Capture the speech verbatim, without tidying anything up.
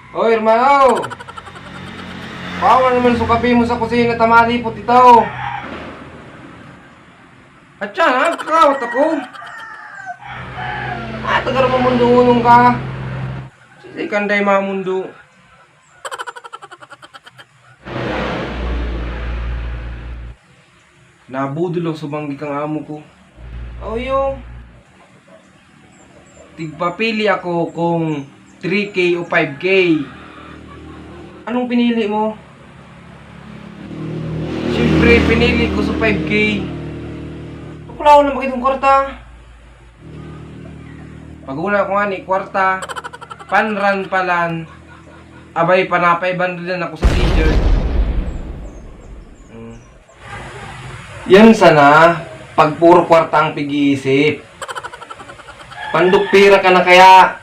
Oy, hermano! Pawa naman sa kape mo sa kusina, ta malipot ito. At siya, ha? Kakawat ako. Ah, tagar mo mundo unong ka. Sige, kanday mamundo. Nabudol ako sa banggi kang amo ko. Aw, yung tigpapili ako kung three K o five K. Anong pinili mo? Siyempre, pinili ko sa five K. Ako lang na makitong kwarta. Pag una ko nga ni kwarta, panran palan, abay, panapay banridan ako sa teacher. Mm. Yan sana, pag puro kwarta ang pig-iisip. Pandukpira ka na kaya?